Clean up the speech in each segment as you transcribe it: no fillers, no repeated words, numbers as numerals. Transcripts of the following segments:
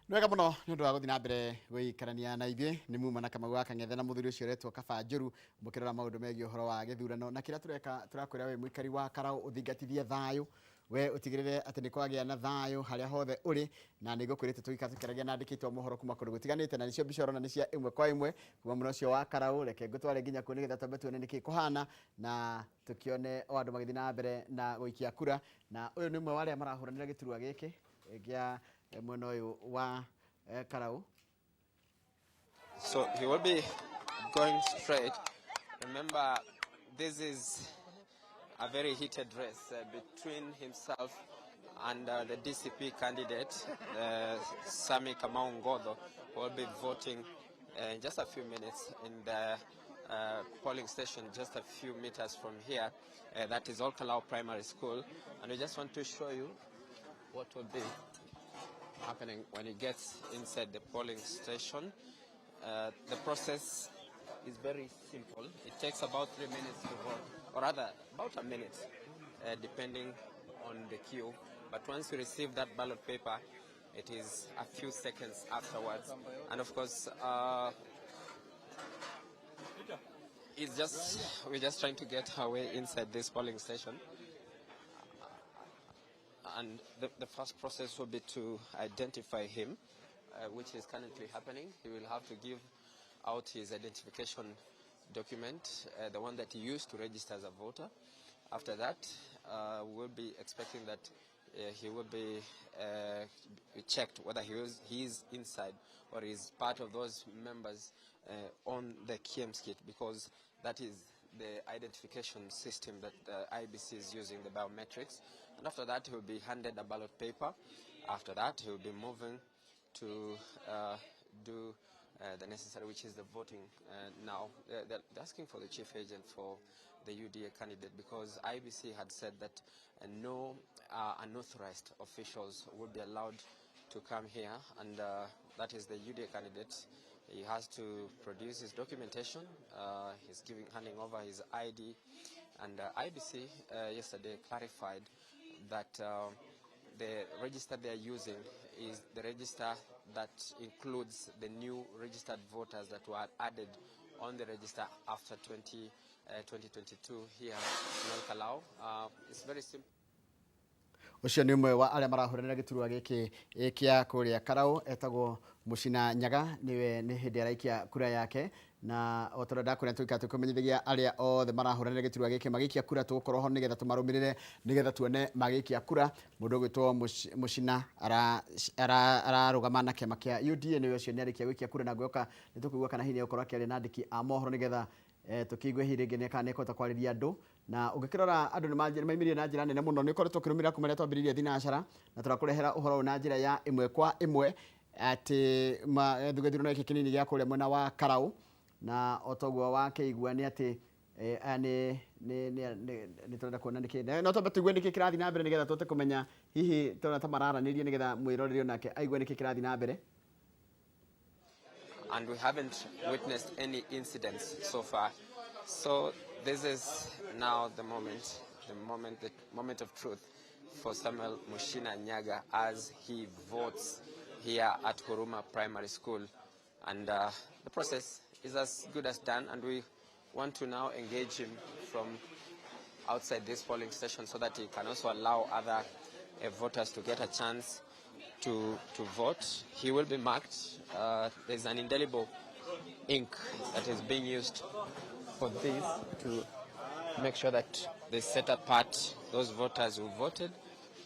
Nĩ wega mũno nĩ ũndũ wa gũthiĩ na mbere gũikarania na ithuĩ. Nĩ muma na Kamau wa Kang'ethe na mũthuri ũcio ũretwo Kaba Njũru, mũkĩrora maũndũ megiĩ ũhoro wa gĩthurano na kĩrĩa tũreka. Tũrakwĩra wĩ mũikari wa Karau ũthingatithie thayũ, we ũtigĩrĩre atĩ nĩ kwagĩa na thayũ harĩa hothe ũrĩ. Na nĩ ngũkwĩrĩte tũgĩikara tũkĩaragia na andĩkĩtwo mohoro kuma kũndũ gũtiganĩte, na nĩcio mbica ũrona nĩ cia ĩmwe kwa ĩmwe kuma mwena ũcio wa Karau. Reke ngũtware nginya kuo nĩgetha twambe tuone nĩkĩ kũhana na tũkĩone o andũ magĩthiĩ na mbere na gũikia kura. Na ũyũ nĩ ũmwe wa arĩa marahũranĩra gĩturwa gĩkĩ gĩa mwena ũyũ wa Karau. So he will be going straight. Remember, this is a very heated race between himself and the DCP candidate, Sami Kamau Ngotho, who will be voting in just a few minutes in the polling station just a few meters from here. That is Olkalou Primary School. And we just want to show you what will be happening when he gets inside the polling station. The process is very simple. It takes about 3 minutes to vote, or rather, about a minute, depending on the queue. But once you receive that ballot paper, it is a few seconds afterwards. And of course, it's just we're just trying to get our way inside this polling station. And the first process will be to identify him, which is currently happening. He will have to give out his identification document, the one that he used to register as a voter. After that, we'll be expecting that he will be checked whether he is inside or is part of those members on the KIEMS kit, because that is the identification system that the IEBC is using, the biometrics. And after that, he will be handed a ballot paper. After that, he will be moving to do the necessary, which is the voting now. They're asking for the chief agent for the UDA candidate because IEBC had said that no unauthorized officials would be allowed to come here, and that is the UDA candidate. He has to produce his documentation. He's handing over his ID, and IEBC yesterday clarified that the register they are using is the register that includes the new registered voters that were added on the register after 2022 here in Olkalou. It's very simple. Ũcio nĩ ũmwe wa arĩa marahũranĩra gĩturwa gĩkĩ kĩa kũrĩa Karau, etagwo Mũcina Nyaga. Nĩwe nĩ hĩndĩ araikia kura yake, na o ta ũrĩa ndakwĩra, tũikara tũkĩmenyithagia arĩa othe marahũranĩra gĩturwa gĩkĩ magĩikia kura, tũgũkorwo ho nĩgetha tũmarũmĩrĩre, nĩgetha tuone magĩikia kura. Mũndũ ũgwĩtwo Mũcina ararũgama na kĩama kĩa UDA. Nĩwe ũcio nĩ arĩkia gũikia kura, na ngwĩhoka nĩ tũkũigua kana hihi nĩ egũkorwo akĩaria na andĩki a mohoro, nĩgetha tũkĩigue hihi rĩngĩ nĩ kana nĩ ekũhota kwarĩria andũ. Na ũngĩkĩrora, andũ nĩ maimĩrire na njĩra nene mũno. Nĩ ũkoretwo ũkĩrũmĩrĩra kuma rĩrĩa twambĩrĩirie thinacara, na tũrakũrehera ũhoro ũyũ na njĩra ya ĩmwe kwa ĩmwe atĩ gĩthurano gĩkĩ kĩnini gĩa kũrĩa mwena wa Karau. Na o toguo wakĩigua nĩ atĩ aya nĩ tũrenda kuona nĩkĩ, no twambe tũigue nĩkĩ kĩrathiĩ na mbere, nĩgetha tũhote kũmenya hihi tũrona ta mararanĩria, nĩgetha mwĩroreri onake aigue nĩkĩ kĩrathiĩ na mbere. And we haven't witnessed any incidents so far. So this is now the moment of truth for Samuel Mushina Nyaga as he votes here at Huruma Primary School. And the process is as good as done, and we want to now engage him from outside this polling station so that he can also allow other voters to get a chance to vote. He will be marked. There's an indelible ink that is being used for this to make sure that they set apart those voters who voted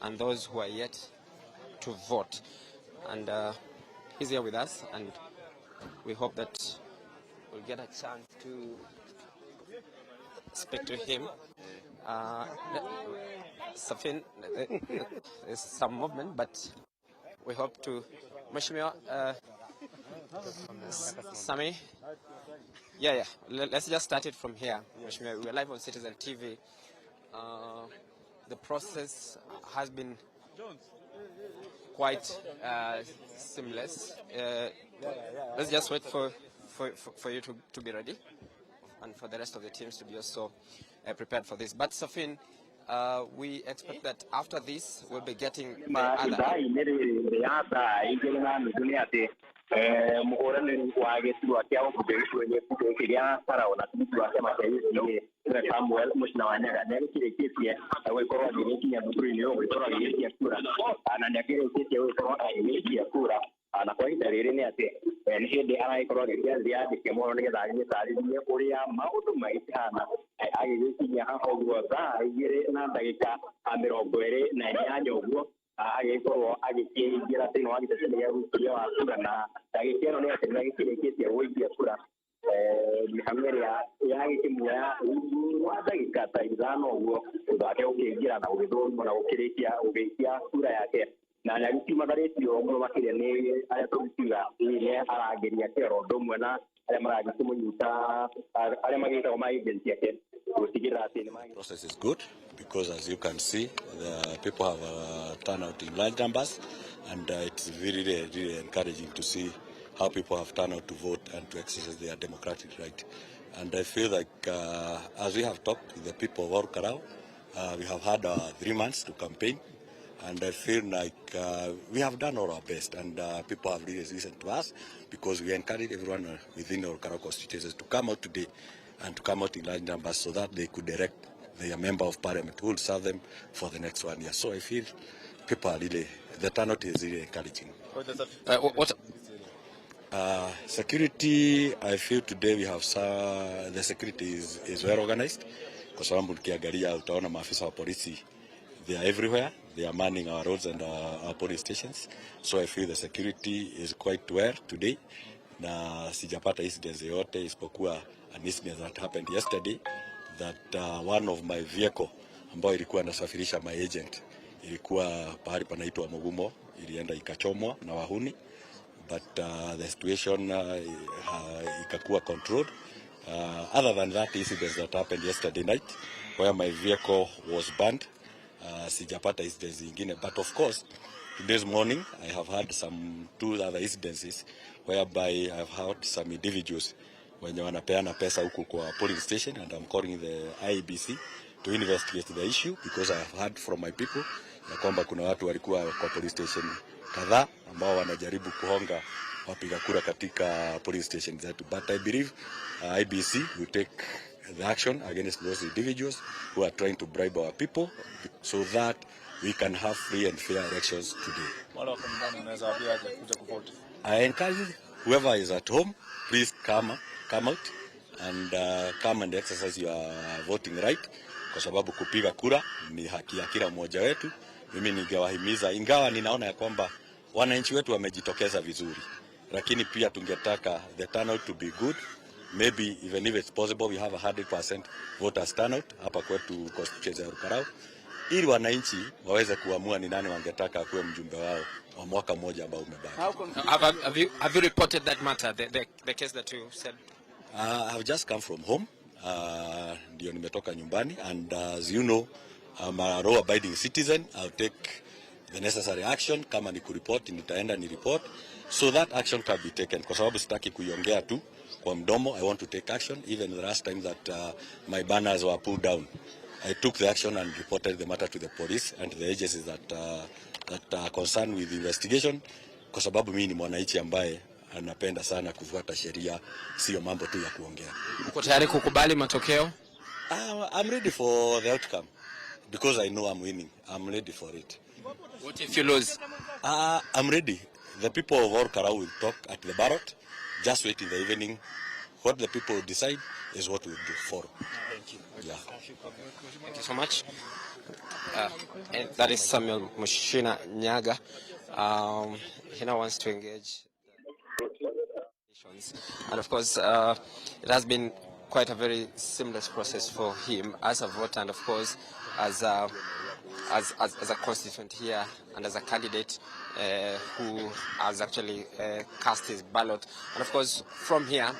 and those who are yet to vote. And he's here with us, and we hope that we'll get a chance to speak to him. Safin, there's some movement, but we hope to. Mheshimiwa Sami, yeah. Let's just start it from here. Mheshimiwa, we're live on Citizen TV. The process has been quite seamless. Let's just wait for you to be ready and for the rest of the teams to be also prepared for this. But Safin, We expect that after this, we'll be getting the other. Ithaa-inĩ rĩrĩ rĩa thaa igĩrĩ na nuthu nĩ atĩ mũhũranĩri wa gĩturwa kĩa ũmbunge gĩcigo-inĩ gĩkĩ gĩa Karau na tigiti wa kĩama kĩa UDA nĩwe Samuel Mũcina wa Nyaga nĩ agĩkĩrĩkĩtie gũgĩkorwo agĩgĩkinya thukuru-inĩ ũyũ gũgĩkorwo agĩgĩikia kura, na nĩ akĩrĩkĩtie gũgĩkorwo agĩgĩikia kura, na kwa ihinda rĩrĩ nĩ atĩ nĩ hĩndĩ aragĩkorwo agĩkĩarĩria andĩke mũno nĩgetha agĩgĩtarĩrie ũrĩa maũndũ magĩkĩhana agĩgĩkinya haha ũguo thaa igĩrĩ na ndagĩka 28 ũguo agĩkorwo agĩkĩingĩra thĩinĩ wa gĩceceni gĩa ũikia wa kura, na ndagĩka ĩno nĩ atĩ nĩ agĩkĩrĩkĩtie gũikia kura, mĩhang'o ĩrĩa yagĩkĩmuoya rungu rwa ndagĩka ta 5 ũguo thutha wake gũkĩingĩra na gũgĩthũrimwo na gũkĩrĩkia gũgĩikia kura yake, na nĩ agĩkiumagarĩtio mũno makĩria nĩ arĩa tũngiuga hihi nĩ arangĩria kĩoro ũndũ ũmwe na arĩa maragĩkĩmũnyita arĩa magĩtagwo ma agents ake gũtigĩrĩra atĩ nĩ Process is good because, as you can see, the people have turned out in large numbers, and it's really, really encouraging to see how people have turned out to vote and to exercise their democratic right. And I feel like as we have talked with the people of Ol Kalou, we have had 3 months to campaign, and I feel like we have done all our best, and people have really listened to us because we encourage everyone within Ol Kalou constituencies to come out today and to come out in large numbers so that they could elect their member of parliament who will serve them for the next 1 year. So I feel people are really, the turnout is really encouraging. What? Security, I feel today we have the security is well organized. Kwa sababu ukiangalia utaona maafisa wa polisi, they are everywhere. They are manning our roads and our police stations. So I feel the security is quite well today. Na sijapata incidents yoyote isipokuwa an incident that happened yesterday that one of my vehicle ambayo ilikuwa nasafirisha my agent ilikuwa pahali panaitwa Mugumo, ilienda ikachomwa na wahuni, but the situation ikakuwa controlled. Other than that incident that happened yesterday night where my vehicle was burned, sijapata incidents zingine, but of course today's morning I have had some two other incidences whereby I have had some individuals wenye wanapeana pesa huku kwa polling station, and I'm calling the IEBC to investigate the issue because I have heard from my people ya kwamba kuna watu walikuwa kwa police station kadhaa ambao wanajaribu kuhonga wapiga kura katika police station zetu, but I believe IEBC will take the action against those individuals who are trying to bribe our people so that we can have free and fair elections today. Wale wako nyumbani unaweza waambia aje kuja kuvote? I encourage whoever is at home, please come out and come and exercise your voting right, kwa sababu kupiga kura ni haki ya kila mmoja wetu. Mimi ningewahimiza, ingawa ninaona ya kwamba wananchi wetu wamejitokeza vizuri, lakini pia tungetaka the turnout to be good. Maybe even if it's possible we have a 100% voters turnout hapa kwetu constituency ya Ol Kalou, ili wananchi waweze kuamua ni nani wangetaka akuwe mjumbe wao wa mwaka mmoja ambao umebaki. Have you reported that matter, the case that you said? I've just come from home. Ndio nimetoka nyumbani, and as you know, I'm a law abiding citizen. I'll take the necessary action. Kama ni kuripoti, nitaenda ni report so that action can be taken, kwa sababu sitaki kuiongea tu kwa mdomo. I want to take action. Even the last time that my banners were pulled down, I took the action and reported the matter to the police and the agencies that are concerned with the investigation, kwa sababu mimi ni mwananchi ambaye anapenda sana kufuata sheria, sio mambo tu ya kuongea. Uko tayari kukubali matokeo? I'm ready for the outcome because I know I'm winning. I'm ready for it. What if you lose? I'm ready. The people of Ol Kalou will talk at the ballot. Just wait in the evening. What the people decide is what we'll do for. Thank you. Yeah. Thank you so much. And that is Samuel Muchina Nyaga. He now wants to engage. And of course, it has been quite a very seamless process for him as a voter and of course as a constituent here and as a candidate who has actually cast his ballot. And of course, from here,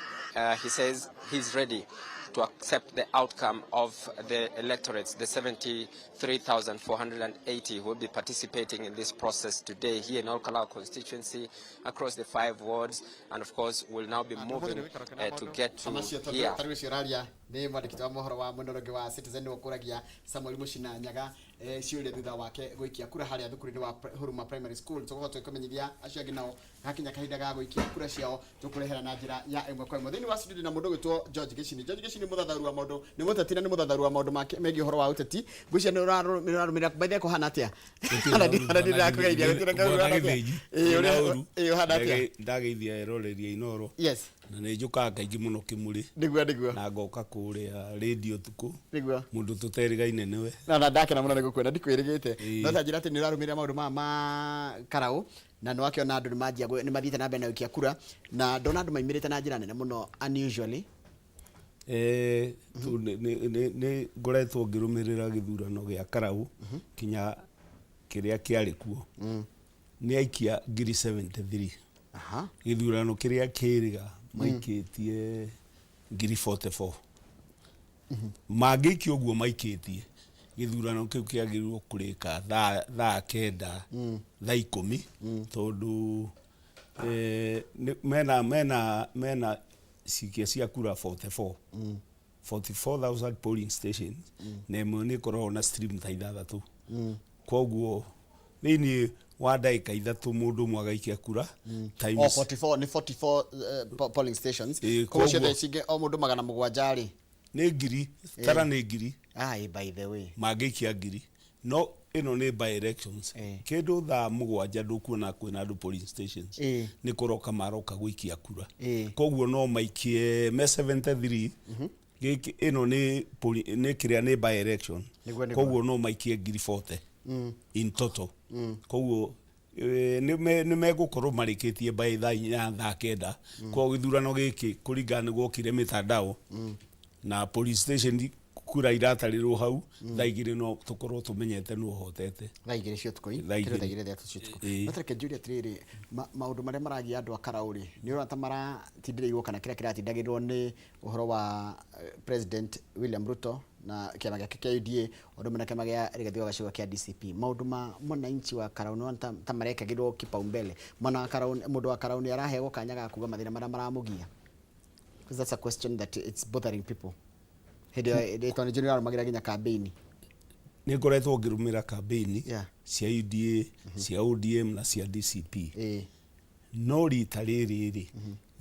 he says he's ready to accept the outcome of the electorates, the 73,480 who will be participating in this process today here in Olkalou constituency across the 5 wards, and of course we'll now be moving to get to here. Tarä å cio raria nä mwandä wa mohoro wa mwena ũrĩa ũngĩ wa Citizen nĩwe ũkũragia Samuel Mũcina Nyaga ciũria thutha wake gũikia kura harĩa thukuru-inĩ wa Huruma Primary School. Tũgũkorwo tũgĩkũmenyithia acio angĩ nao hakinya kahinda ga gũikia kura ciao tũkũrehera na njĩra ya ĩmwe kwa ĩmwe. Thĩinĩ wa studio na mũndũ ũgwĩtwo George Gĩcini. George Gĩcini mũthathaũri wa maũndũ, nĩ mũteti na nĩ mũthathaũri wa maũndũ megiĩ ũhoro wa ũteti. Ngwĩciria nĩ ũrarũmĩrĩra baithe kũhana atĩa? Ona ndĩrakũgeithia, gũtirĩ kaũndũ ũhana atĩa? Ĩĩ, ĩĩ, ũhana atĩa? Ndageithia eroreria Inoro. Na nä njå kaga kaingä må no kä må rä Nĩguo. Na ngoka kå rä a rä tukå må ndå tå terä gaine nä we. Na ndakena mũno nĩ gũkuona, ndikwĩrĩgĩte. Ĩĩ. No ta njĩra atĩ nĩ ũrarũmĩrĩra maũndũ maya ma Karau na nĩ wakĩona andũ nĩ manjia nĩ mathiĩte na mbere na gũikia kura, na ndona andũ maimĩrĩte na njĩra nene mũno unusually. Nä ngoretwo ngä rå mä rä ra gä thurano gä a Karau kinya kä rä a kä arä kuo nä aikia ngiri 73. Gä thurano kä rä a kä rä ga maikä tie ngiri 44. Mangä ikia å guo maikä tie, gä thurano kä u kä agä rä irwo kå rä ka thaa 9, thaa 10, tondå mena cikia cia kura 44 44,000 polling stations, na ĩmwe nĩ ĩkoragwo na stream ta 6. Koguo thĩinĩ wa ndagĩka 3 mũndũ ũmwe agaikia kura times O 44 nĩ 44 polling stations. Ĩĩ, koguo ciothe koguo cingĩ o mũndũ 700 rĩ. Nĩ ngiri tara, nĩ ngiri. Ai, by the way. Mangĩikia ngiri, no ĩno nĩ by elections. Kĩndũ thaa 7 ndũkuona kwĩna andũ polling stations. Nĩ kũroka maroka gũikia kura. Koguo no maikie me 73. Gĩkĩ ĩno nĩ nĩ kĩrĩa nĩ by election. Nĩguo. Koguo no maikie ngiri 40 in total. Koguo nĩ megũkorwo marĩkĩtie by thaa 8, thaa 9. Koguo gĩthurano gĩkĩ kũringana nĩ gwokire mĩtandao na police station kura iratarĩrwo hau, thaa 2 no tũkorwo tũmenyete nũ ũhotete. Thaa 2 cia ũtukũ. Thaa kĩndũ 2. Thaa 2, thaa 3 cia ũtukũ. Ĩĩ. No tareke njũrie atĩrĩrĩ, maũndũ marĩa maragia andũ a Karau rĩ, nĩ ũrona ta maratindĩrĩirwo kana kĩrĩa kĩratindagĩrĩrwo nĩ ũhoro wa President William Ruto na kĩama gĩake kĩa UDA, ũndũ ũmwe na kĩama gĩa Rigathi wa Gachagua kĩa DCP? Maũndũ ma mwananchi wa Karau nĩ ũrona ta marekagĩrwo kipaumbele? Mwana wa Karau, mũndũ wa Karau nĩ araheagwo kanya ga kuga mathĩna marĩa maramũgia? Because that's a question that it's bothering people. Hĩndĩ ĩyo tondũ nĩ ũrarũmagĩrĩra nginya campaign. Nĩ ngoretwo ngĩrũmĩrĩra campaign cia UDA, cia ODM na cia DCP. No rita rĩrĩ rĩ,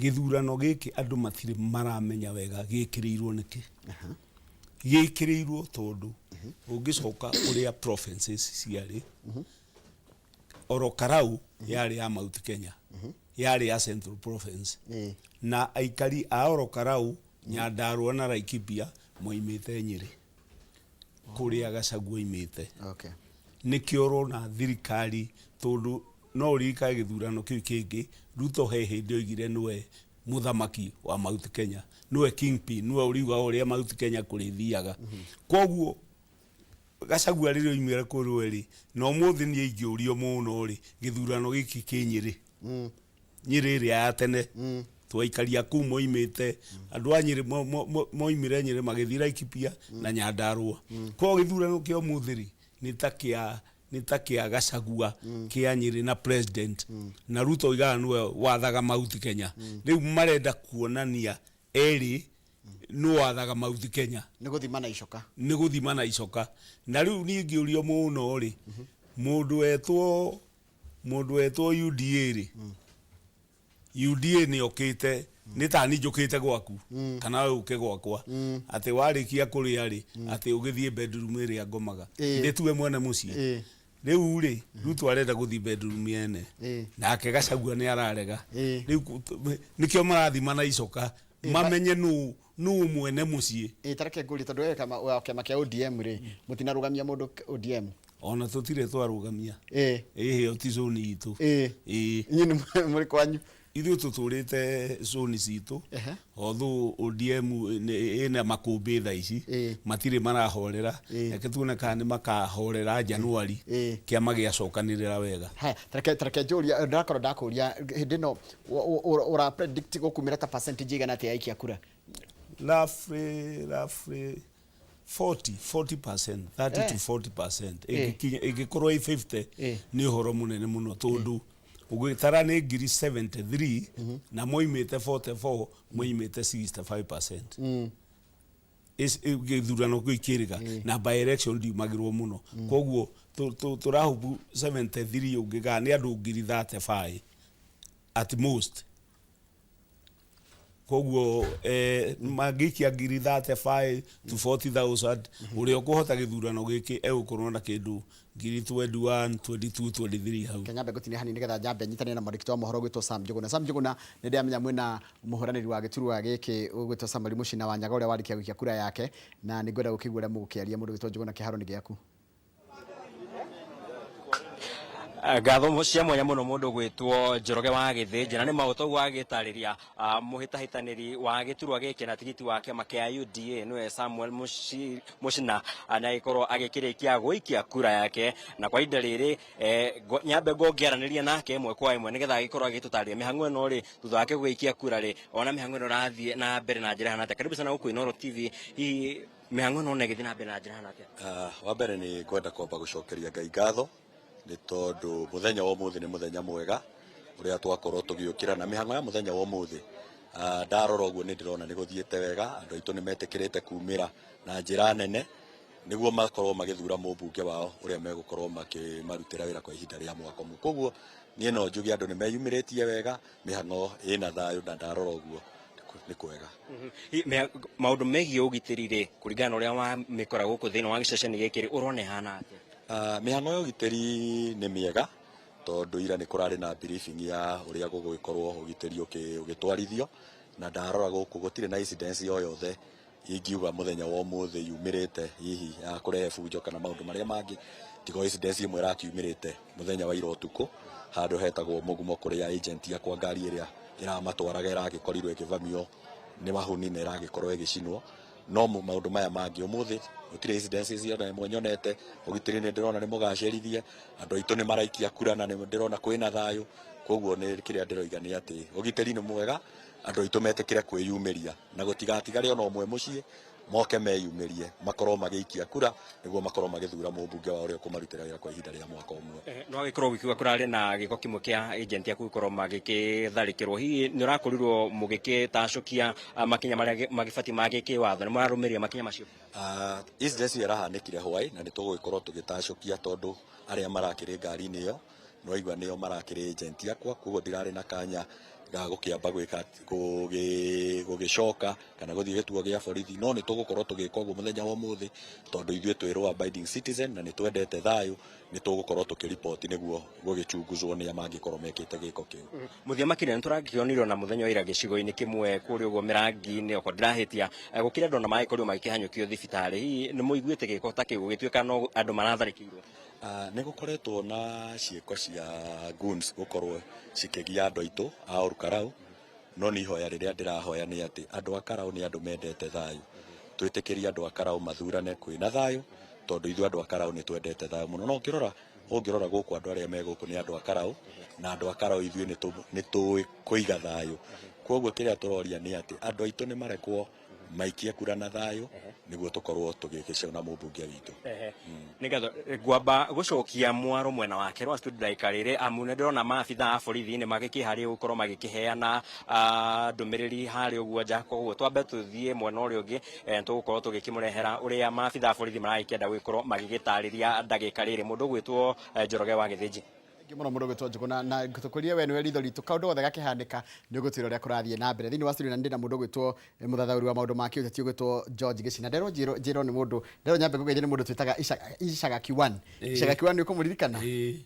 gĩthurano gĩkĩ andũ matirĩ maramenya wega gĩkĩrĩirwo nĩkĩ. Gĩkĩrĩirwo tondũ ũngĩcoka ũrĩa provinces ciarĩ, oro Karau yarĩ ya Mount Kenya, yarĩ ya Central Province, na aikari a oro Karau, Nyandarua na Laikipia moimĩte Nyĩrĩ kũrĩa Gachagua oimĩte. Nĩkĩo ũrona thirikari, tondũ no ũririkane gĩthurano kĩu kĩngĩ, Ruto he hĩndĩ oigire nĩwe mũthamaki wa Mount Kenya, nĩwe kingpin, nĩwe ũriugaga ũrĩa Mount Kenya kũrĩthiaga. Koguo Gachagua rĩrĩa oimire kũrĩ rĩ, na ũmũthĩ niĩ ingĩũrio mũno rĩ, gĩthurano gĩkĩ kĩ Nyĩrĩ, Nyĩrĩ ĩrĩa ya tene, twaikaria kũu moimĩte, andũ a Nyĩrĩ moimire Nyĩrĩ magĩthiĩ Laikipia na Nyandarua. Koguo gĩthurano kĩa ũmũthĩ rĩ, nĩ ta kĩa Gachagua kĩa Nyĩrĩ na president, na Ruto oigaga nĩwe wathaga Mount Kenya. Rĩu marenda kuonania erĩ nĩ wathaga Mount Kenya. Nĩ gũthima na icoka. Nĩ gũthima na icoka. Na rĩu niĩ ngĩũrio mũno rĩ, mũndũ wetwo UDA rĩ, UDA nĩ okĩte nĩ ta ni njũkĩte gwaku kana we ũke gwakwa, atĩ warĩkia kũrĩa rĩ, atĩ ũgĩthiĩ bedroom ĩrĩa ngomaga. Nĩ tuwe mwene mũciĩ. Rĩu rĩ, Ruto arenda gũthiĩ bedroom yene, nake Gachagua nĩ ararega. Rĩu nĩkĩo marathima na icoka mamenye nũ nũ mwene mũciĩ. Ĩĩ, tareke ngũrie, tondũ we wa kĩama kĩa ODM rĩ, mũtinarũgamia mũndũ ODM? Ona tũtirĩ twarũgamia. Ĩhĩ, ti zone itũ. Ĩĩ. Inyuĩ nĩ mũrĩ kwanyu. Ithuĩ tũtũrĩte zone citũ. Although ODM ĩna makũmbĩ thaa ici, matirĩ marahorera. Reke tuone kana nĩ makahorera Januari, kĩama gĩacokanĩrĩra wega. Haya, tareke njũria, ndĩrakorwo ndakũria hĩndĩ ĩno ũra predict gũkumĩra ta percentage igana atĩa ya aikia kura? Roughly 40%, 30 to 40%. Ĩngĩkorwo ĩ 50 nĩ ũhoro mũnene mũno, tondũ ũgĩtara nĩ ngiri 73 na moimĩte 44, moimĩte 65%. Gĩthurano kĩu kĩrĩga na by election ndiumagĩrwo mũno, koguo tũrahubu 73 ũngĩgaa nĩ andũ ngiri 35 at most. Koguo mangĩikia ngiri 35 to 40,000, ũrĩa ũkũhota gĩthurano gĩkĩ egũkorwo na kĩndũ ngiri 21, 22, 23 hau. Kenya mbe ngũtinia hanini nĩgetha njambe nyitanĩre na mwandĩki wa mohoro ũgwĩtwo Sam Njũgũna. Sam Njũgũna, nĩ ndĩramenya mwĩna mũhũranĩri wa gĩturwa gĩkĩ ũgwĩtwo Samuel Mũcina wa Nyaga ũrĩa warĩkia gũikia kura yake, na nĩ ngwenda gũkĩigua ũrĩa mũgũkĩaria. Mũndũ ũgwĩtwo Njũgũna, kĩharo nĩ gĩaku. Ngatho cia mwanya muno, mundu gwitwo Njoroge wa Githinji, na nĩ maũndũ ũguo agĩtarĩria mũhĩtahĩtanĩri wa gĩturwa gĩkĩ na tigiti wa kĩama kĩa UDA, nĩwe Samuel Mũcina, na agĩkorwo agĩkĩrĩkia gũikia kura yake. Na kwa ihinda rĩrĩ nyambe ngũngĩaranĩria nake ĩmwe kwa ĩmwe nĩgetha agĩkorwo agĩtũtarĩria mĩhang'o ĩno rĩ, thutha wake gũikia kura rĩ, ona mĩhang'o ĩno ĩrathiĩ na mbere na njĩra hana atĩa. Karibu sana gũkũ Inooro TV. Hihi mĩhang'o ĩno ona ĩgĩthiĩ na mbere na njĩra hana atĩa? Wa mbere nĩ ngwenda kwamba gũcokeria Ngai ngatho nĩ tondũ mũthenya wa ũmũthĩ nĩ mũthenya mwega ũrĩa twakorwo tũgĩũkĩra na mĩhang'o ya mũthenya wa ũmũthĩ. Ndarora ũguo nĩ ndĩrona nĩ gũthiĩte wega, andũ aitũ nĩ metĩkĩrĩte kumĩra na njĩra nene nĩguo makorwo magĩthura mũmbunge wao ũrĩa megũkorwo makĩmarutĩra wĩra kwa ihinda rĩa mwaka ũmwe. Koguo niĩ no njuge andũ nĩ meyumĩrĩtie wega, mĩhang'o ĩna thayũ, na ndarora ũguo nĩ kwega. Maũndũ megiĩ ũgitĩri rĩ, kũringana na ũrĩa wa mĩkora gũkũ thĩinĩ wa gĩceceni gĩkĩ rĩ, ũrona ĩhana atĩa? Mĩhang'o ya ũgitĩri nĩ mĩega, tondũ ira nĩ kũrarĩ na briefing ya ũrĩa gũgũgĩkorwo ũgitĩri ũgĩtwarithio, na ndarora gũkũ gũtirĩ na incidents o yothe ingiuga mũthenya wa ũmũthĩ yumĩrĩte hihi ya kũrehe bunjo kana maũndũ marĩa mangĩ, tiga incidents ĩmwe ĩrakiumĩrĩte mũthenya wa ira ũtukũ handũ hetagwo Mũgumo, kũrĩa agent yakwa ngari ĩrĩa ĩramatwaraga ĩragĩkorirwo ĩkĩvamio nĩ mahuni na ĩragĩkorwo ĩgĩcinwo. No maũndũ maya mangĩ, ũmũthĩ gũtirĩ incidents ona ĩmwe nyonete. Ũgitĩri nĩ ndĩrona nĩ mũgacĩrithie, andũ aitũ nĩ maraikia kura na nĩ ndĩrona kwĩna thayũ. Koguo nĩ kĩrĩa ndĩroiga nĩ atĩ ũgitĩri nĩ mwega, andũ aitũ metĩkĩre kwĩyumĩria na gũtigatigare ona ũmwe mũciĩ, moke meyumĩrie makorwo magĩikia kura nĩguo makorwo magĩthura mũmbunge wao ũrĩa ũkũmarutĩra wĩra kwa ihinda rĩa mwaka ũmwe. No agĩkorwo gũkiuga kũrarĩ na gĩko kĩmwe kĩa agent aku gũkorwo magĩkĩtharĩkĩrwo, hihi nĩ ũrakorirwo mũgĩkĩtacũkia makinya marĩa magĩbatiĩ ma gĩkĩwatho? Nĩ mũrarũmĩrĩra makinya macio? Incident ĩyo ĩrahanĩkire hwaĩ na nĩ tũgũgĩkorwo tũgĩtacũkia, tondũ arĩa marakĩrĩ ngari-inĩ ĩyo nĩwaigua nĩo marakĩrĩ agent yakwa, koguo ndirarĩ na kanya ga gũkĩamba gwĩka gũgĩcoka kana gũthiĩ gĩtuo gĩa borithi, no nĩ tũgũkorwo tũgĩka ũguo mũthenya wa ũmũthĩ, tondũ ithuĩ twĩ law abiding citizen na nĩ twendete thayũ. Nĩ tũgũkorwo tũkĩriboti nĩguo gũgĩchunguzwo nĩa mangĩkorwo mekĩte gĩko kĩu. Mũthia makĩria, nĩ tũrakĩonire na mũthenya wa ira gĩcigo-inĩ kĩmwe kũrĩa ũguo Mĩrangi-inĩ, okorwo ndirahĩtia, gũkĩrĩ andũ ona magĩkorirwo magĩkĩhanyũkio thibitarĩ. Hihi nĩ mũiguĩte gĩko ta kĩu gũgĩtuĩka no andũ maratharĩkĩirwo? Nĩ gũkoretwo na ciĩko cia goons gũkorwo cikĩgia andũ aitũ a Olkalou, no nĩ ihoya rĩrĩa ndĩrahoya nĩ atĩ andũ a Karau nĩ andũ mendete thayũ. Twĩtĩkĩrie andũ a Karau mathurane kwĩna thayũ, tondũ ithuĩ andũ a Karau nĩ twendete thayũ mũno. No ũngĩrora gũkũ, andũ arĩa me gũkũ nĩ andũ a Karau, na andũ a Karau ithuĩ nĩ tũĩ kũiga thayũ. Koguo kĩrĩa tũroria nĩ atĩ andũ aitũ nĩ marekwo maikie kura na thayũ nĩguo tũkorwo tũgĩgĩcona mũmbunge witũ. Nĩ ngatho. Ngwamba gũcokia mwaro mwena wake rwa studio ndagĩka rĩrĩ, amu nĩ ndĩrona maabitha a borithi nĩ magĩkĩharĩa gũkorwo magĩkĩheana ndũmĩrĩri harĩa ũguo nja. Koguo twambe tũthiĩ mwena ũrĩa ũngĩ, tũgũkorwo tũgĩkĩmũrehera ũrĩa maabitha a borithi maragĩkĩenda gũgĩkorwo magĩgĩtarĩria ndagĩka rĩrĩ. Mũndũ ũgwĩtwo Njoroge wa Gĩthĩnji. Thengiũ mũno, mũndũ ũgwĩtwo Njũgũna, na tũkwĩrire we nĩwe ritho ritũ, kaũndũ gothe gakĩhanĩka nĩ ũgũtwĩra ũrĩa kũrathiĩ na mbere thĩinĩ wa studio. Na ndĩ na mũndũ ũgwĩtwo mũthathaũri wa maũndũ ma kĩũteti ũgwĩtwo George Gĩcina. Nderwo njĩrwo nĩ mũndũ, nderwo nyambe ngũgeithie nĩ mũndũ twĩtaga Ishaga Q1. Ishaga Q1, nĩ ũkũmũririkana?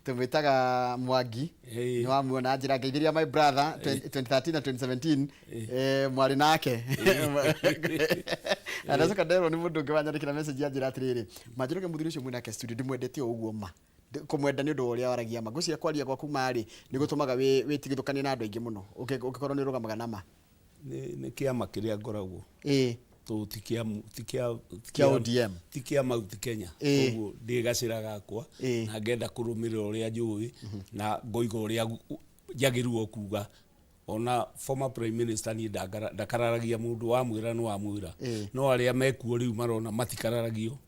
Tũmwĩtaga Mwangi. Nĩ wamuona, njĩra ngeithĩria my brother 2013 na 2017, mwarĩ nake. Na ndacoka nderwo nĩ mũndũ ũngĩ wanyandĩkĩra message yanjĩra atĩrĩrĩ, manjĩrũge mũthuri ũcio mwĩnake studio ndimwendete o ũguo ma kũmwenda nĩ ũndũ wa ũrĩa waragia ma. Ngwĩciria kwaria gwaku ma rĩ, nĩ gũtũmaga wĩtigithũkanie na andũ aingĩ mũno ũngĩkorwo nĩ ũrũgamaga na ma. Nĩ kĩama kĩrĩa ngoragwo tũ ti kĩa Kĩa ODM. Ti kĩa Mount Kenya. Koguo ndĩ gacĩra gakwa na ngenda kũrũmĩrĩra ũrĩa njũĩ na ngoiga ũrĩa njagĩrĩirwo kuga. Ona former prime minister niĩ ndakararagia mũndũ, wamwĩra nĩ wamwĩra. No arĩa mekuo rĩu marona matikararagio,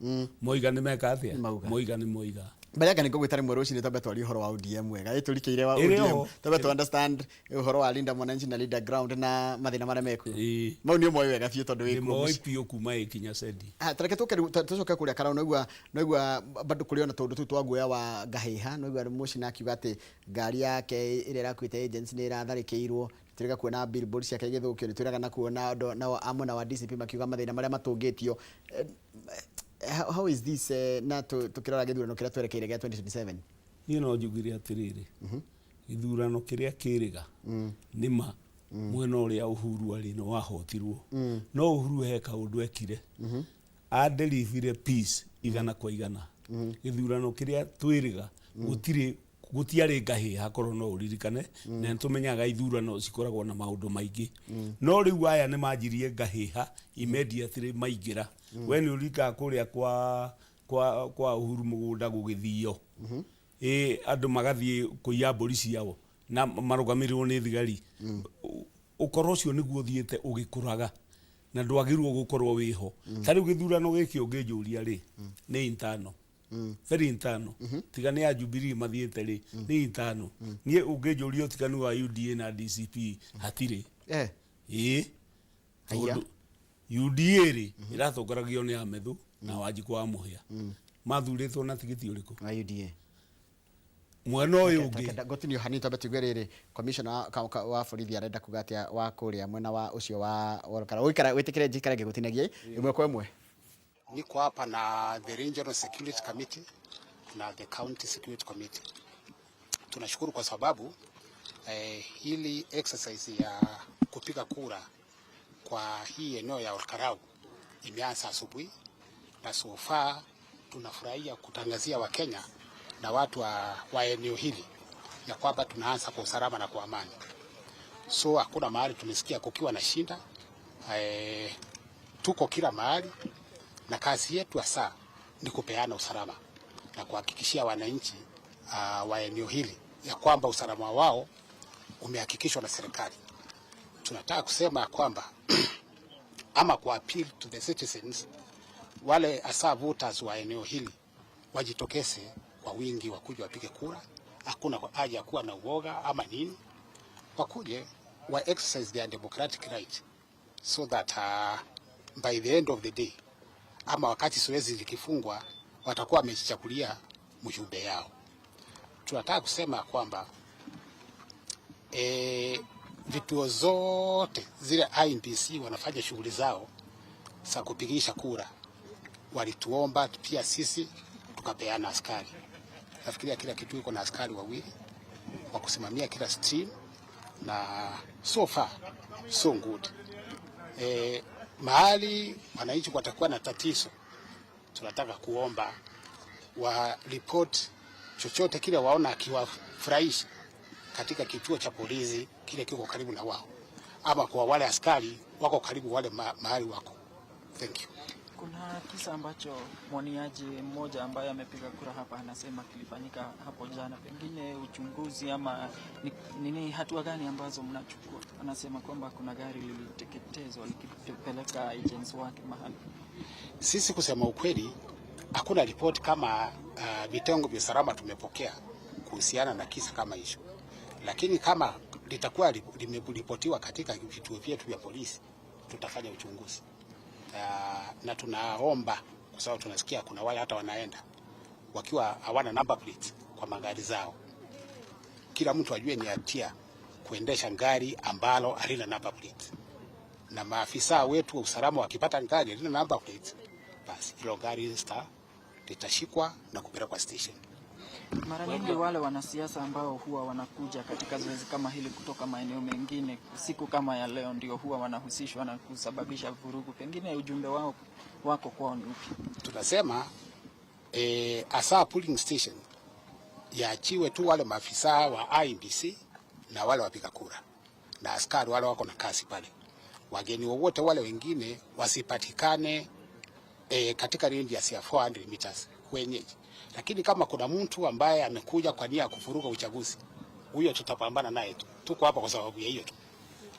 moiga nĩ meka atĩa? Mauga. Moiga nĩ moiga. Mbere yake nĩngũgwĩta rĩmwe rũcinĩ twambe twarie ũhoro wa ODM wega, ĩtũrikĩire wa Ĩrĩ ODM oho. Twambe tu understand ũhoro wa Linda Mwananchi na Linda Ground na mathĩna marĩa mekuo. Ĩĩ. Mau nĩ ũmoĩ wega biũ tondũ wĩkuo Ndĩmoĩ mũciĩ. Biũ kuma ĩkinya sendi. Ah, tareke tũke rĩu tũcoke kũrĩa Karau. Naigua bado kũrĩ ona tũndũ tũu twa guoya wa ngahĩha. Naigua Mũcina akiuga atĩ ngari yake ĩrĩa ĩrakuĩte agents nĩ ĩratharĩkĩirwo. Twĩrĩga kuona billboard ciake igĩthũkio, nĩ twĩraga na kuona andũ nao a mwena wa DCP makiuga mathĩna marĩa matũngĩtio. How is this na tũkĩrora gĩthurano kĩrĩa twerekeire gĩa 2027? Niĩ no njugire atĩrĩrĩ, gĩthurano kĩrĩa kĩrĩga nĩma mwena ũrĩa Uhuru arĩ nĩ wahotirwo, no Uhuru he kaũndũ ekire, adelivire peace 100%. Gĩthurano kĩrĩa twĩrĩga gũtirĩ, gũtiarĩ ngahĩha, korwo no ũririkane, na nĩtũmenyaga ithurano cikoragwo na maũndũ maingĩ. No rĩu aya nĩ manjirie ngahĩha immediately maingĩra. We nĩ ũririkanaga kũrĩa kwa Uhuru mũgũnda gũgĩthio, ĩ andũ magathiĩ kũiya mbũri ciao na marũgamĩrĩrwo nĩ thigari. Ũkoro ũcio nĩguo ũthiĩte ũgĩkũraga na ndwagĩrĩirwo gũkorwo wĩho. Ta rĩu gĩthurano gĩkĩ ũngĩnjũria rĩ, nĩ internal, very internal. Tiga nĩ a Jubilee mathiĩte rĩ, nĩ internal. Niĩ ũngĩnjũria ũtiganu wa UDA na DCP, hatirĩ. Ĩĩ. Haiya. Tondũ UDA rĩ, ĩratongoragio nĩ Amethu na Wanjikũ wa Mũhĩa, mathurĩtwo na tigiti ũrĩkũ? Wa UDA. Mwena ũyũ ũngĩ. Ngotinio hanini twambe tuigue rĩrĩ commissioner wa borithi arenda kuga atĩa wa kũrĩa mwena wa ũcio wa Olkalau. Ũikara wĩtĩkĩre njikare ngĩgũtinagia ĩmwe kwa ĩmwe. Niko hapa na the Regional Security Committee na the County Security Committee. Tunashukuru kwa sababu hili exercise ya kupiga kura kwa hii eneo ya Olkalau imeanza asubuhi na so far tunafurahia kutangazia Wakenya na watu wa eneo hili ya kwamba tunaanza kwa usalama na kwa amani. So hakuna mahali tumesikia kukiwa na shinda. Tuko kila mahali na kazi yetu hasa ni kupeana usalama na kuhakikishia wananchi wa eneo hili ya kwamba usalama wao umehakikishwa na serikali. Tunataka kusema kwamba ama ku appeal to the citizens wale hasa voters wa eneo hili wajitokeze kwa wingi, wakuje wapige kura. Hakuna haja ya kuwa na uoga ama nini, wakuje wa exercise their democratic right so that by the end of the day ama wakati zoezi likifungwa watakuwa wamejichagulia mjumbe yao. Tunataka kusema kwamba vituo zote zile IEBC wanafanya shughuli zao za kupigisha kura, walituomba pia sisi tukapeana askari. Nafikiria kila kitu iko na askari wawili wa kusimamia kila stream, na so far so good. Mahali wananchi watakuwa na tatizo, tunataka kuomba wa report chochote kile waona akiwafurahishi katika kituo cha polisi kile kiko karibu na wao, ama kwa wale askari wako karibu wale mahali wako. Thank you. Kuna kisa ambacho mwaniaji mmoja ambaye amepiga kura hapa anasema kilifanyika hapo jana, pengine uchunguzi ama nini, hatua gani ambazo mnachukua? Anasema kwamba kuna gari liliteketezwa likipeleka agents wake mahali. Sisi kusema ukweli, hakuna ripoti kama vitengo vya usalama tumepokea kuhusiana na kisa kama hicho, lakini kama litakuwa limeripotiwa katika vituo vyetu vya polisi, tutafanya uchunguzi. Na tunaomba kwa sababu tunasikia kuna wale hata wanaenda wakiwa hawana number plate kwa magari zao. Kila mtu ajue ni hatia kuendesha gari ambalo halina number plate, na maafisa wetu wa usalama wakipata gari halina number plate, basi hilo gari litashikwa na kupelekwa station. Mara nyingi wale wanasiasa ambao huwa wanakuja katika zoezi kama hili kutoka maeneo mengine, siku kama ya leo ndio huwa wanahusishwa na kusababisha vurugu. Pengine ujumbe wao wako kwao ni upi? Tunasema hasa polling station yaachiwe tu wale maafisa wa IEBC na wale wapiga kura na askari wale wako na kazi pale. Wageni wowote wale wengine wasipatikane katika radius ya 400 meters wenyeji. Lakini kama kuna mtu ambaye amekuja kwa nia ya kuvuruga uchaguzi, huyo tutapambana naye tu. Tuko hapa kwa sababu ya hiyo tu.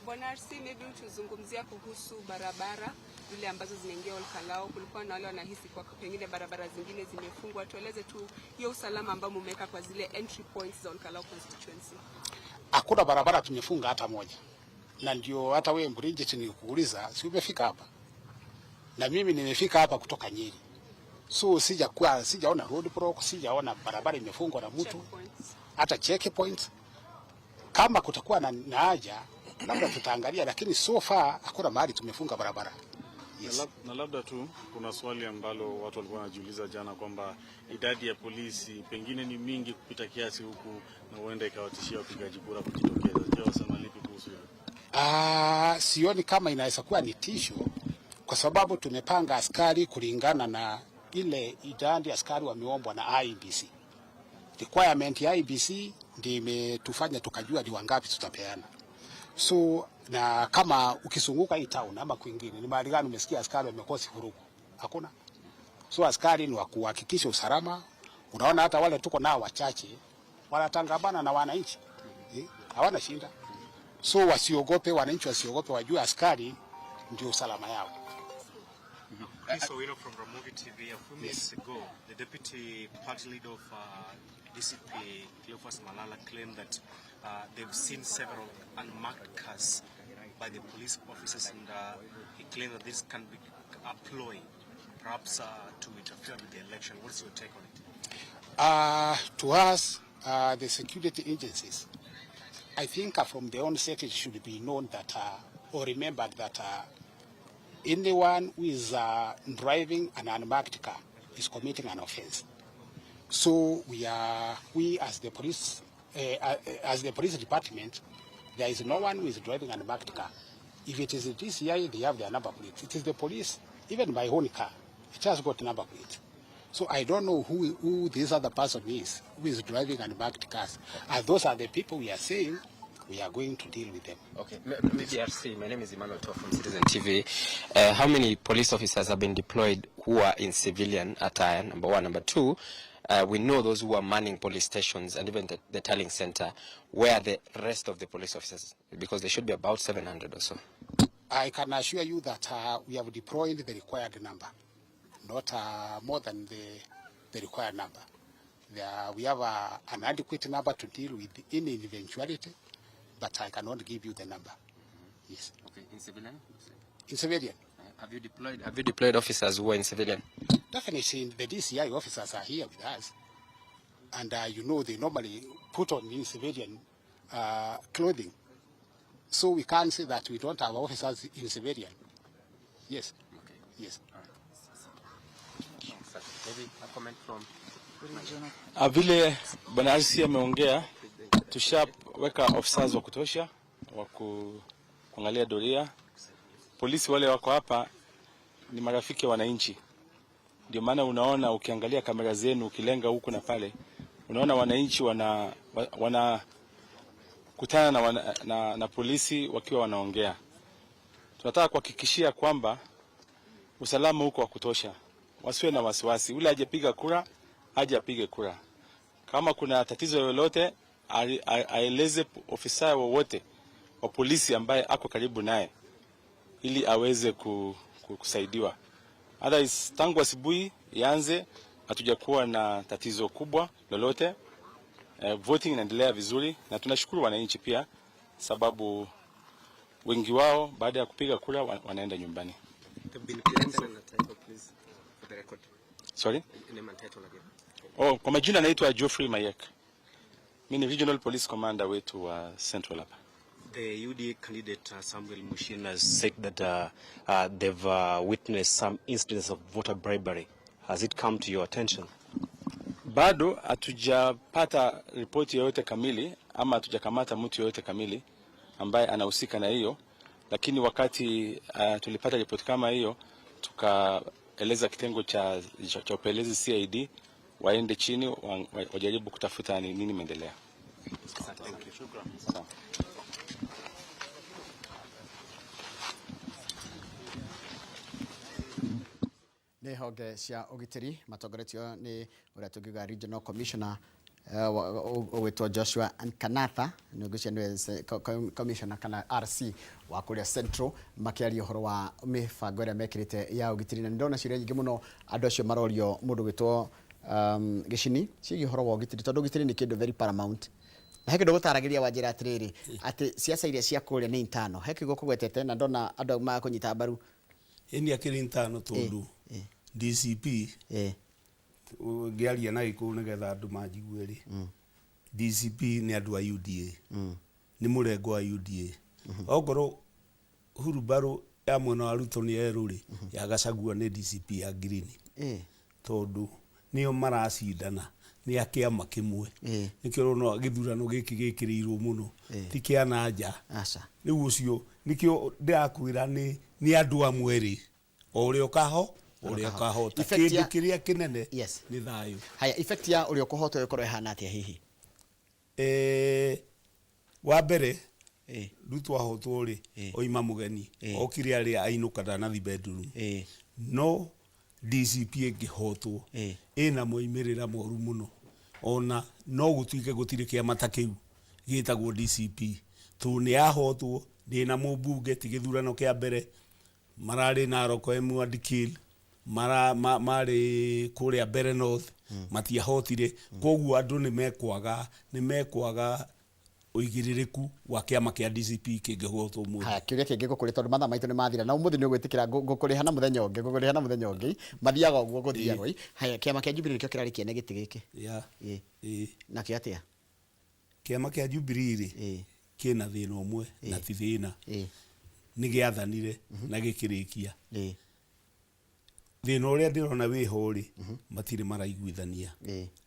Bwana RC, maybe utuzungumzia kuhusu barabara zile ambazo zinaingia Olkalou. Kulikuwa na wale wanahisi kwa pengine barabara zingine zimefungwa. Tueleze tu hiyo usalama ambao mumeweka kwa zile entry points za Olkalou constituency. Hakuna barabara tumefunga hata moja, na ndio hata wewe Bridget nikuuliza, si umefika hapa? Na mimi nimefika hapa kutoka Nyeri, so sijakuwa sijaona road block, sijaona barabara imefungwa na mtu Checkpoints. Hata checkpoints. Kama kutakuwa na haja labda tutaangalia, lakini so far hakuna mahali tumefunga barabara. Yes. Na labda tu kuna swali ambalo watu walikuwa wanajiuliza jana kwamba idadi ya polisi pengine ni mingi kupita kiasi huku na huenda ikawatishia wapigaji kura kujitokeza. Je, wasema lipi kuhusu hilo? Ah, sioni kama inaweza kuwa ni tisho kwa sababu tumepanga askari kulingana na ile idadi askari wameombwa na IEBC. Requirement ya IEBC ndio imetufanya tukajua ni wangapi tutapeana. So na kama ukizunguka hii town ama kwingine, ni mahali gani umesikia askari wamekosa vurugu? Hakuna. So askari ni wa kuhakikisha usalama. Unaona hata wale tuko nao wachache wanatangamana na wananchi, eh, hawana shida. So wasiogope, wananchi wasiogope, wajue askari ndio usalama yao. Chris Owino from Ramogi TV. A few minutes ago, the deputy party leader of DCP, Cleophas Malala, claimed that they've seen several unmarked cars by the police officers, and he claimed that this can be a ploy, perhaps to interfere with the election. What's your take on it? To us, the security agencies, I think from the onset it should be known that or remembered that anyone who is driving an unmarked car is committing an offense. So we as the police department, there is no one who is driving an unmarked car. If it is the DCI, they have their number plate. It is the police, even my own car, it has got number plate. So I don't know who this other person is who is driving unmarked cars. And those are the people we are saying we are going to deal with them. Okay, maybe RC, my name is Emmanuel To from Citizen TV. How many police officers have been deployed who are in civilian attire, number one? Number two, we know those who are manning police stations and even the tallying center. Where are the rest of the police officers? Because there should be about 700 or so. I can assure you that we have deployed the required number, not more than the required number. We have an adequate number to deal with any eventuality, but I cannot give you the number. Yes. Okay, in civilian? In civilian. Have you deployed officers who are in civilian? Definitely, the DCI officers are here with us. And they normally put on in civilian clothing. So we can't say that we don't have officers in civilian. Yes. Okay. Yes. Maybe a comment from Ah, vile bwana RC ameongea, tushaweka officers wa kutosha wa kuangalia doria. Polisi wale wako hapa ni marafiki wa wananchi, ndio maana unaona ukiangalia kamera zenu ukilenga huku na pale, unaona wananchi wana kutana na polisi wakiwa wanaongea. Tunataka kuhakikishia kwamba usalama huko wa kutosha, wasiwe na wasiwasi. Ule hajapiga kura aje apige kura. Kama kuna tatizo lolote aeleze ofisa wowote wa polisi ambaye ako karibu naye ili aweze kusaidiwa. Otherwise, tangu asubuhi ianze hatujakuwa na tatizo kubwa lolote. Voting inaendelea vizuri na tunashukuru wananchi pia, sababu wengi wao baada ya kupiga kura wanaenda nyumbani. There have been claims and title, please, for the record. Sorry? Name and title again. Oh, kwa majina naitwa Geoffrey Mayek. Mimi ni Regional Police Commander wetu wa Central hapa. The UDA candidate Samuel Muchina has said that they've witnessed some incidents of voter bribery. Has it come to your attention? Bado hatujapata ripoti yoyote kamili ama hatujakamata mtu yoyote kamili ambaye anahusika na hiyo, lakini wakati tulipata ripoti kama hiyo tukaeleza kitengo cha upelelezi CID waende chini wajaribu kutafuta ni nini imeendelea. Sawa. Nĩ honge cia ũgitĩri matongoretio nĩ ũrĩa tũngiuga regional commissioner. Ũgwĩtwo Joshua Nkanatha nĩ ngwĩciria nĩwe commissioner kana RC wa kũrĩa Central, makĩaria ũhoro wa mĩbango ĩrĩa mekĩrĩte ya ũgitĩri. Na nĩ ndona ciũria nyingĩ mũno andũ acio marorio mũndũ ũgwĩtwo Gĩcini ciĩgiĩ ũhoro wa ũgitĩri, tondũ ũgitĩri nĩ kĩndũ very paramount. Na he kĩndũ gũtaragĩria wanjĩra atĩrĩrĩ, atĩ ciaca iria cia kũrĩa nĩ intano, he kiugo kũgwetete na ndona andũ makũnyita mbaru. Ĩni, akĩrĩ intano tondũ DCP, ngĩaria na Gĩkũyũ nĩgetha andũ manjigue rĩ, DCP nĩ andũ a UDA, nĩ mũrengo wa UDA. Ongorwo hurumbarũ ya mwena wa Ruto nĩ yerũ rĩ, ya Gachagua nĩ DCP ya green, tondũ nĩo maracindana, nĩ a kĩama kĩmwe. Nĩkĩo ũrona gĩthurano gĩkĩ gĩkĩrĩirwo mũno, ti kĩa nanja. Aca. Rĩu ũcio nĩkĩo ndĩrakwĩra nĩ andũ amwe rĩ, o ũrĩa ũkaho, ũrĩa ũkahota. Effect Kĩndũ kĩrĩa kĩnene nĩ thayũ. Haya, effect ya ũrĩa ũkũhotwo ĩkorwo ĩhana atĩa hihi? Wa mbere, Ruto ahotwo rĩ, oima mũgeni, okire arĩa ainũka, ndanathi bedroom. No DCP ĩngĩhotwo, ĩna moimĩrĩra moru mũno. Ona no gũtuĩke gũtirĩ kĩama ta kĩu gĩtagwo DCP, tondũ nĩ yahotwo, ndĩna mũmbunge, ti gĩthurano kĩa mbere. Mararĩ Narok Mwandikil, mara marĩ kũrĩa mbere North, matiahotire. Koguo andũ nĩ mekwaga ũigĩrĩrĩku wa kĩama kĩa DCP kĩngĩhotwo mũthĩ. Haya, kĩũria kĩngĩ ngũkũria, tondũ mathaa maitũ nĩ mathira, na ũmũthĩ nĩ ũgwĩtĩkĩra ngũkũrĩha na mũthenya ũngĩ, ngũkũrĩha na mũthenya ũngĩ, mathiaga ũguo gũthiaga. Ĩ. Haya, kĩama kĩa Jubilee nĩkĩo kĩrarĩ kĩene gĩtĩ gĩkĩ. Nakĩo atĩa? Kĩama kĩa Jubilee rĩ, kĩna thĩna ũmwe, na ti thĩna, nĩ gĩathanire na gĩkĩrĩkia. Thĩna ũrĩa ndĩrona wĩho rĩ, matirĩ maraiguithania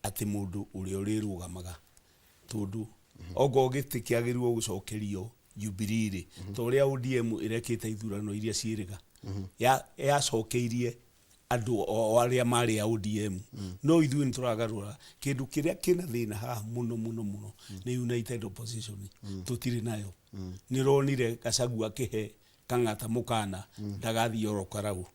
atĩ mũndũ ũrĩa ũrĩrũgamaga, tondũ ongorwo gĩtĩ kĩagĩrĩirwo gũcokerio Jubilee rĩ, ta ũrĩa ODM ĩrekĩte ithurano iria ciĩrĩga, yacokeirie andũ o arĩa marĩ a ODM. No ithuĩ nĩ tũragarũra. Kĩndũ kĩrĩa kĩna thĩna haha mũno mũno mũno nĩ united opposition, tũtirĩ nayo. Nĩ ũronire Gachagua akĩhe Kang'ata mũkana ndagathiĩ oro Karau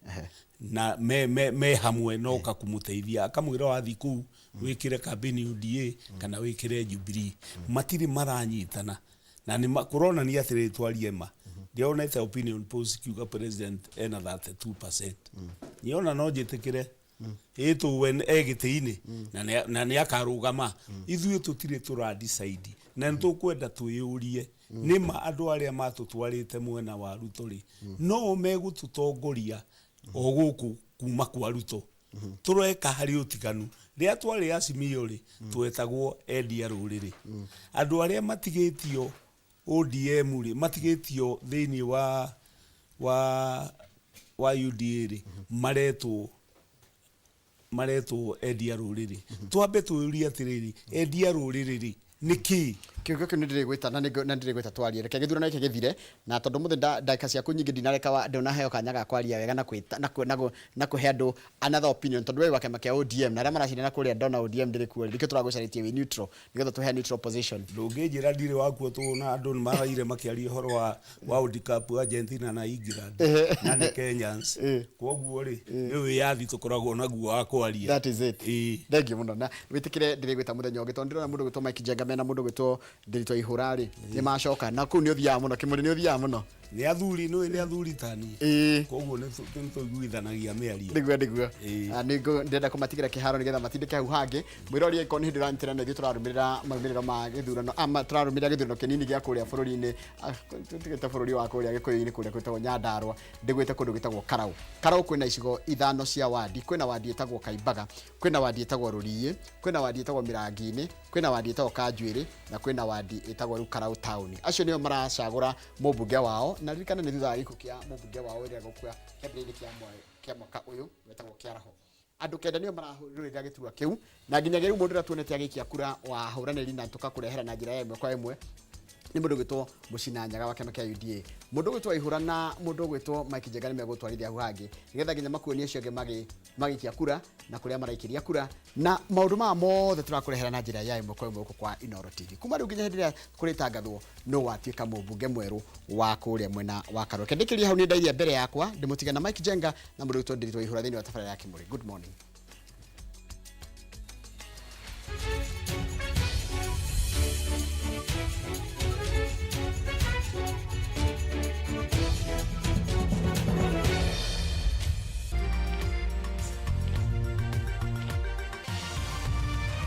na me hamwe, no ka kũmũteithia, akamwĩra wathiĩ kũu wĩkĩre kambĩni UDA kana wĩkĩre Jubilee. Matirĩ maranyitana na nĩ kũronania atĩrĩrĩ, twarie ma, ndĩronete opinion polls ikiuga president ena 32%. Niona no njĩtĩkĩre ĩtũwe e gĩtĩ-inĩ na nĩ akarũgama. Ithuĩ tũtirĩ tũra decide, na nĩ tũkwenda twĩyũrie nĩma andũ arĩa matũtwarĩte mwena wa Ruto rĩ, no megũtũtongoria o gũkũ kuma kwa Ruto tũreka harĩ ũtiganu. Rĩrĩa twarĩ Azimio rĩ, twetagwo endia rũrĩrĩ. Andũ arĩa matigĩtio ODM rĩ, matigĩtio thĩinĩ wa UDA rĩ, maretwo endia rũrĩrĩ. Twambe twĩyũrie atĩrĩrĩ, endia rũrĩrĩ rĩ, nĩ kĩĩ? Kĩũria kĩu nĩ ndĩrĩgwĩta na nĩ ndĩrĩgwĩta twarie. Reke gĩthurano gĩkĩ gĩthire, na tondũ mũthĩ ndagĩka ciaku nyingĩ ndinareka ndũnaheo kanya ga kwaria wega na kwĩta na kũhe andũ another opinion, tondũ we wa kĩama kĩa ODM na arĩa maracindana kũrĩa, ndona ODM ndĩrĩ kuo, nĩkĩo tũragũcarĩtie wĩ neutral nĩgetha tũhe neutral position. Ndũngĩnjĩra ndirĩ wakuo, tũna andũ nĩ maraire makĩaria ũhoro wa World Cup, Argentina na England, na nĩ Kenyans. Koguo rĩ, nĩ wĩyathi tũkoragwo naguo wa kwaria. That is it. Ĩĩ. Thank you mũno, na wĩtĩkĩre ndĩrĩgwĩta mũthenya ũngĩ, tondũ ndĩrona mũndũ gwĩtwo Mike Njenga mena mũndũ gwĩtwo Ndĩritũ Ihũra rĩ, nĩ macoka na kũu. Nĩ ũthiaga mũno Kĩmũrĩ, nĩ ũthiaga mũno. Nĩ athuri, nĩ nĩ athuri tani. Koguo nĩ tũiguithanagia mĩario. Nĩguo. Ah, nĩguo ndĩrenda kũmatigĩra kĩharo nĩgetha matindĩke hau hangĩ. Mwĩrori, angĩkorwo nĩ hĩndĩ ũranyitĩra na ithuĩ, tũrarũmĩrĩra maumĩrĩro ma gĩthurano, tũrarũmĩrĩra gĩthurano kĩnini gĩa kũrĩa bũrũri-inĩ, tũtigĩte bũrũri wa kũrĩa Gĩkũyũ-inĩ, kũrĩa gwĩtagwo Nyandarua, ndĩgwĩte kũndũ gwĩtagwo Karau. Karau kwĩna icigo ithano cia wandi. Kwĩna wandi ĩtagwo Kaimbaga, kwĩna wandi ĩtagwo Rũriĩ, kwĩna wandi ĩtagwo Mĩrangi-inĩ, kwĩna wandi ĩtagwo Kanjuĩrĩ, na kwĩna wandi ĩtagwo rĩu Karau Town. Acio nĩo maracagũra mũmbunge wao, na ririkana nĩ thutha wa gĩkuũ kĩa mũmbunge wao ũrĩa gũkua kĩambĩrĩria kĩa mwaka ũyũ, wetagwo Kĩaraho. Andũ kenda nĩo mararũĩrĩra gĩturwa kĩu, na nginyagia rĩu mũndũ ũrĩa tuonete agĩikia kura wa ahũranĩri na tũkakũrehera na njĩra ya ĩmwe kwa ĩmwe nĩ mũndũ ũgwĩtwo Mũcina Nyaga wa kĩama kĩa UDA. Mũndũ ũgwĩtwo Waihũra na mũndũ ũgwĩtwo Mike Njenga nĩ megũtwarithia hau hangĩ nĩgetha nginya makuonie acio angĩ magĩikia kura na kũrĩa maraikĩria kura, na maũndũ maya mothe tũrakũrehera na njĩra ya ĩmwe kwa ĩmwe gũkũ kwa Inooro TV, kuma rĩu nginya hĩndĩ ĩrĩa kũrĩtangathwo nũ watuĩka mũmbunge mwerũ wa kũrĩa mwena wa Karũĩ. Reke ndĩkĩrie hau, nĩ ndairia mbere yakwa ndĩmũtige na Mike Njenga na mũndũ ũgwĩtwo Ndĩritũ Waihũra thĩinĩ wa tabarĩra ya Kĩmũrĩ. Good morning.